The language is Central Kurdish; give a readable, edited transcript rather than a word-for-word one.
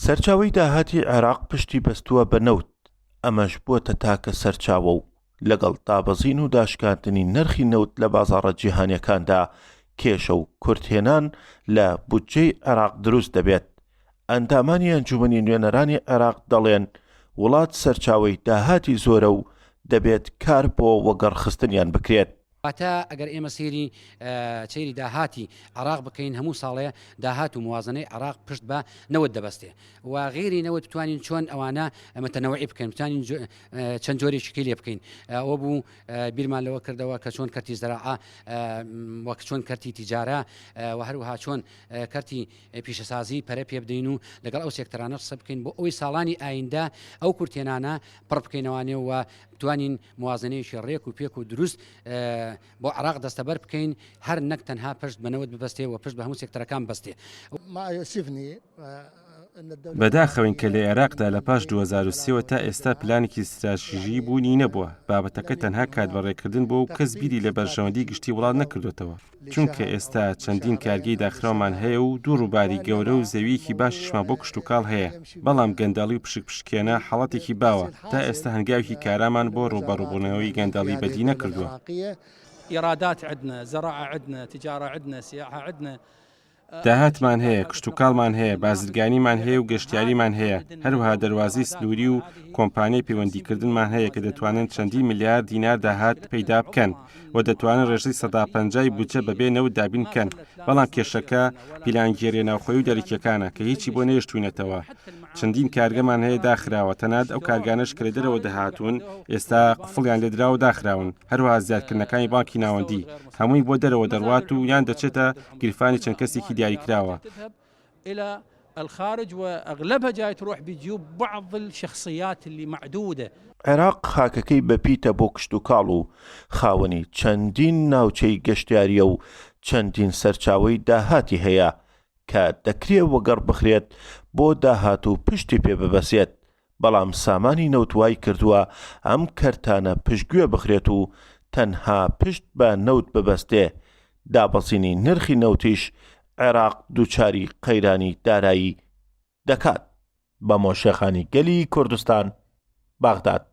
سەرچاوەی داهاتی عێراق پشتی بەستووە بە نەوت، ئەمەش بووەتە تاکە سەرچاوە و لەگەڵ دابەزین و داشکاندنی نرخی نەوت لە بازاڕە جیهانییەکاندا کێشە و کورتهێنان لە بودجەی عێراق دروست دەبێت. ئەندامانی ئەنجومەنی نوێنەرانی عێراق دەڵێن، وڵات سەرچاوەی داهاتی زۆرە و دەبێت کار بۆ وەگەڕخستنیان بکرێت. واتە ئەگەر ئێمە سەیری سەیری داهاتی عێراق بکەین هەموو ساڵێ داهات و موازنەی عێراق پشت بە نەوت دەبەستێ و غیری نەوت بتوانین چۆن ئەوانە متەنەوعی بکەین بتوانین چەند جۆرێکی کەی لێ بکەین ئەوە بوو بیرمان لەوە کردەوە کە چۆن کەرتی زراعە وەک چۆن کەرتی تیجارە و هەروەها چۆن کەرتی پیشەسازی پەرە پێ بدەین و لەگەڵ ئەو سێکتەرانە قسە بکەین بۆ ئەوەی ساڵانی ئایندە ئەو کورتێنانە پڕ بکەینەوانێ و بتوانین موازنەیەکی ڕێک و پێک و دروست بۆ عێراق دەستەبەر بکەین، هەر نەک تەنها پشت بە نەوت ببەستێ و پشت بە هەموو سێکتەرەکان ببەستێ. بەداخەوەین کە لە ئێراقدا لە پاش 2003 وە تا ئێستا پلانێکی ستراتیژیی بوونی نەبووە، بابەتەکە تەنها کاتبەڕێکردن بووە و کەس بیری لە بەرژەوەندی گشتی وڵات نەکردۆتەوە. چونکە ئێستا چەندین کارگەی داخراومان هەیە و دوو ڕووباری گەورە و زەوییەکی باشیشمان بۆ کشتوکاڵ هەیە، بەڵام گەندەڵی و پشکپشکێنە حاڵەتێکی باوە، تا ئێستا هەنگاوێکی کارامان بۆ ڕووبەڕووبوونەوەی گەندەڵی بەدی نەکردووە. داهاتمان هەیە، کشتوکاڵمان هەیە، بازرگانیمان هەیە و گەشتیاریمان هەیە، هەروەها دەروازەی سنووری و کۆمپانیای پەیوەندیکردنمان هەیە کە دەتوانن چەندین ملیار دینار داهات پەیدا بکەن و دەتوانن ڕێژەی 50% بودجە بەبێ نەوت دابین بکەن، بەڵام کێشەکە پیلانگێریە ناوخۆیی و دەرەکیەکانە کە هیچی بۆ نەهێشتوینەتەوە. چەندین کارگەمان هەیە داخراوە، تەنانەت ئەو کارگانەش کە لە دەرەوە دەهاتوون ئێستا قفڵیان لێدراوە و داخراون، هەروەها زیادکردنەکانی بانکی ناوەندی هەمووی بۆ دەرەوە دەڕوات و یان دەچێتە گیرفانی چەند کەسێکی دیاریکراوە. عێراق خاکەکەی بەپیتە بۆ کشتوکاڵ و خاوەنی چەندین ناوچەی گەشتیارییە و چەندین سەرچاوەی داهاتی هەیە کە دەکرێ وەگەڕ بخرێت بۆ داهات و پشتی پێ ببەسێت، بەڵام سامانی نەوت وای کردووە ئەم کەرتانە پشتگوێ بخرێت و تەنها پشت بە نەوت ببەستێ، دابەزینی نرخی نەوتیش عێراق دووچاری قەیرانی دارایی دەکات. بەمۆ شێخانی گەلی کوردستان، بەغداد.